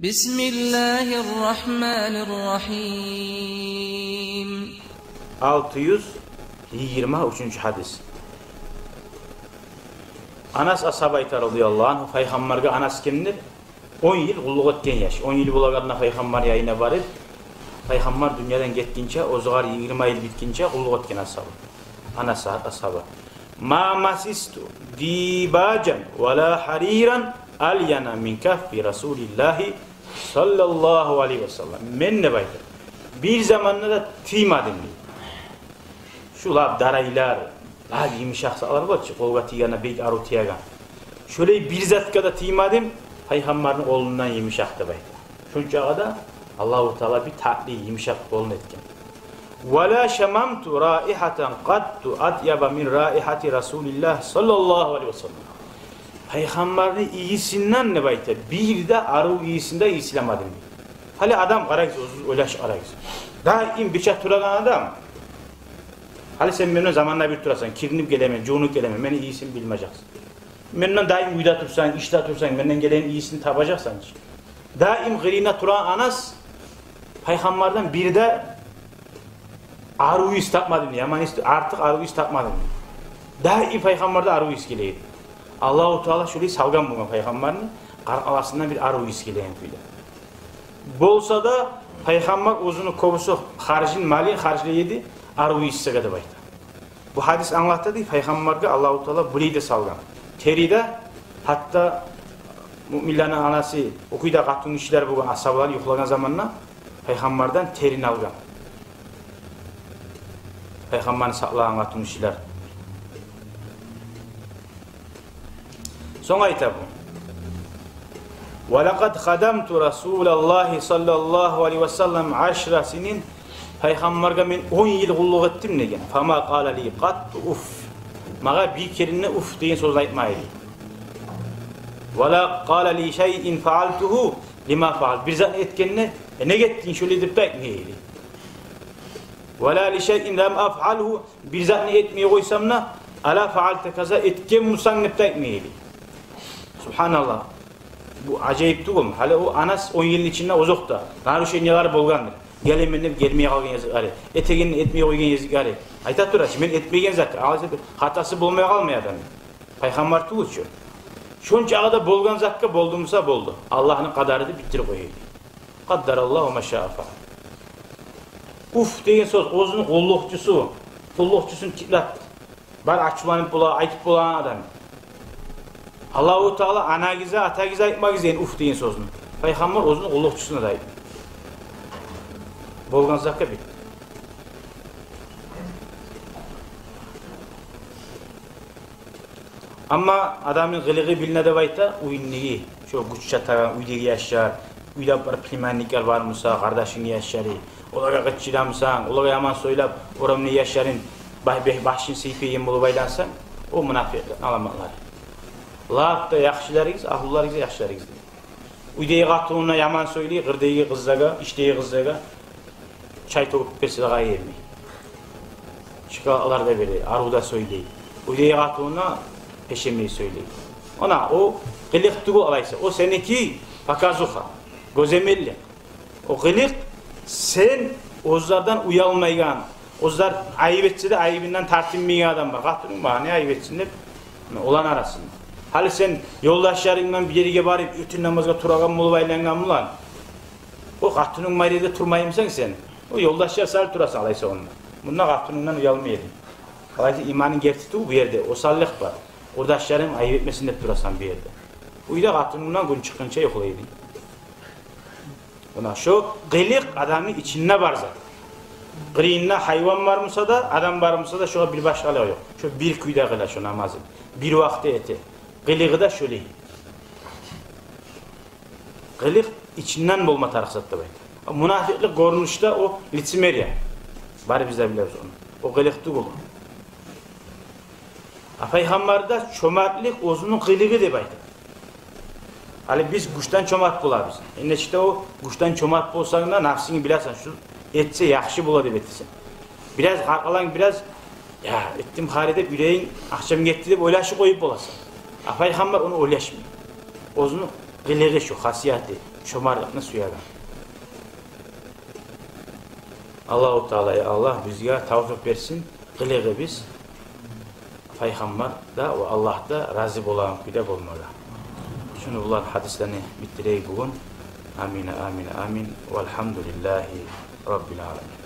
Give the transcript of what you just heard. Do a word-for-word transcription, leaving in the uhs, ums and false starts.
بسم الله الرحمن الرحيم. Алты юз йигирма уьчюнчю гьадис. Анас асгьаба айта, радияллагьу ангьу, пайхаммаргъа, Анас кимдир? Он йыл къуллукъ этген яш. Он йыл болагъанда пайхаммар янына барып, пайхаммар дюньядан гетгинче, оьзюгер йигирма йыл битгинче къуллукъ этген асгьаба. Анас асгьаба. ما مسست ديباجا ولا حريرا ألين من كف رسول الله صلى الله عليه وسلم. Мен, деп айта, бир заманда да тиймедим, дей. Шу лап дарайлар, лап йымышакъ затлар бар чы, къолгъа тийгенде бек арив тиеген. Шолай бир затгъа да тиймедим, пайхаммарны къолундан йымышакъ, деп айта. Шончагъа да Аллагьу Таала бир татли, йымышакъ къолун этген. ولا شممت رائحة قط أطيب من رائحة رسول الله صلى الله عليه وسلم. Пайхаммарны ийисинден, деп айта, бир де арив ийисин де ийислемедим, дей. Гьали адам, къарагъыз, оьзюгюз ойлашып къарагъыз. Даим бирче турагъан адам. Гьали сен мени заманда бир турасан, киринип гелемен, жувунуп гелемен, мени ийисин билмежексен. Менден даим уьйде турсанг, ишде турсанг, менден гелеген ийисин табажакъсан чы. Даим къырыйында турагъан Анас пайхаммардан бир де арив ийис тапмадым, яман ийис, артыкъ арив ийис тапмадым. Даим пайхаммарда арив ийис геле эди. Аллагьу Таала шолай салгъан болгъан пайхаммарны, къаркъарасындан бир арив ийис гелеген кюйде. Болса да, пайхаммар оьзюню кёбюсю харжын, малын харжлай эди арив ийисге, деп айта. Бу гьадис англата, дей, пайхаммаргъа Аллагьу Таала булай да салгъан. Тери де, гьатта муъминлени анасы, о кюйде къатынгишилер болгъан, асгьабалар юхлагъан заманда пайхаммардан терини алгъан. Пайхаммарны сакълагъан къатынгишилер. Сонг айта бу: ولقد خدمت رسول الله صلى الله عليه وسلم عشر سنين. Пайхаммаргъа мен он йыл къуллукъ этдим, деген. فما قال لي قط أف. Магъа бир керен де уф деген сёз айтмай эди. ولا قال لي شيء فعلته لما فعلت. Бир затны этгенде, э, неге этдинг шолай деп де айтмай эди. ولا لشيء لم أفعله. Бир затны этмей къойсам да, ألا فعلت كذا, этгенмисен деп де айтмай эди. Субгьаналлагь. Бу ажайып тюгюлмю? Гьали о Анас он йылны ичинде озокъда нарушениялар болгъандыр. Гелемен деп гелмей къалгъан гезиклери, этегенни этмей къойгъан гезиклери. Айта тура чы, мен этмеген затгъа, алайса бир хатасы болмай къалмай адамны. Пайхаммар тюгюл чю. Шончагъы да болгъан затгъа болдумуса болду. Аллагьны къадары деп битдирип къоя эди. قدر الله وما شاء فعل. Уф деген сёз оьзюню къуллукъчусу, къуллукъчусун тиклеп, бар ачувланып бола, айтып болагъан адам. Аллагьу Таала анагъызгъа, атагъызгъа айтмагъыз деген уф деген сёзню. Пайхаммар оьзюню къуллукъчусуна да айтды. Болгъан затгъа битди. Амма адамны къылыгъы билине деп айта уьюндеги, шо гюч чатагъан уьйдеги яшлар, уьйде бир племянниклер бармуса, къардашынгны яшлары, олагъа къычырамусан, олагъа яман сёйлеп, орамны яшларын ба-, бе-, башын сыйпайгъан болуп айлансанг, о мунафикъ аламатлар. Лап да яхшыларыгъыз, агьлюлеригиз, яшларыгъыз. Уьйдеги къатынына яман сёйлей, къырдагъы къызлагъа, ишдеги къызлагъа чай тёгюп берсе де къайырмай. Шоколадлар да бере, арив да сёйлей. Уьйдеги къатынына пешемей сёйлей. Она, о къылыкъ тюгюл алайса. О сеники показуха, гёземеллик. О къылыкъ, сен оьзлерден уялмайгъан, оьзлер айып этсе де, айыбындан тартынмайгъан адам бар. Къатынынг бар, не айып этсин деп, оланы арасында. Гьали сен ёлдашларынг булан бир ерге барып, эртен намазгъа турагъан болуп айлангъан булан, о къатынынг бар ерде турмаймысан сен? О ёлдашлар саялы турасан алайса онда. Мунда къатынынгдан уялмай эдинг. Алайса иманынг герти тюгюл бу ерде, осаллыкъ бар. Къурдашларым айып этмесин деп турасан бу ерде. Уьйде къатынынгдан гюн чыкъгъынча юхлай эдинг. Муна шо къылыкъ адамны ичинде бар зат. Къырыйында гьайван бармуса да, адам бармуса да, шогъар бир башгъалыгъы ёкъ. Шо бир кюйде къыла шо намазын. Бир вакътиде эте. Къылыгъы да шолай. Къылыкъ ичинден болма тарыкъ зат деп айта. Мунафикълик гёрюнюшде о лицемерие. Барыбыз да билебиз ону. О къылыкъ тюгюл. А пайхаммарда чомартлыкъ оьзюню къылыгъы деп айта. Гьали биз гючден чомарт болабыз. Энечикде о гючден чомарт болсанг да, напсынгны билесен, шу этсе яхшы бола деп этесен. Бираз къаркъаланг, бираз, я, этдим хари деп, юрегинг, акъчам гетди деп ойлашып къоюп боласан. А пайхаммар ону ойлашмай. Оьзюню къылыгъы шу, хасияты. чомартлыкъны сюеген. Аллагьу Таала, я Аллагь, бизге тавфикъ берсин, къылыгъыбыз Пайхаммарда ва Аллагьда рази болагъан кюйде болмагъа. Шуну булан гьадислени битдирейик бугюн. Амин, амин, амин. Валгьамдулиллагьи раббил аламин.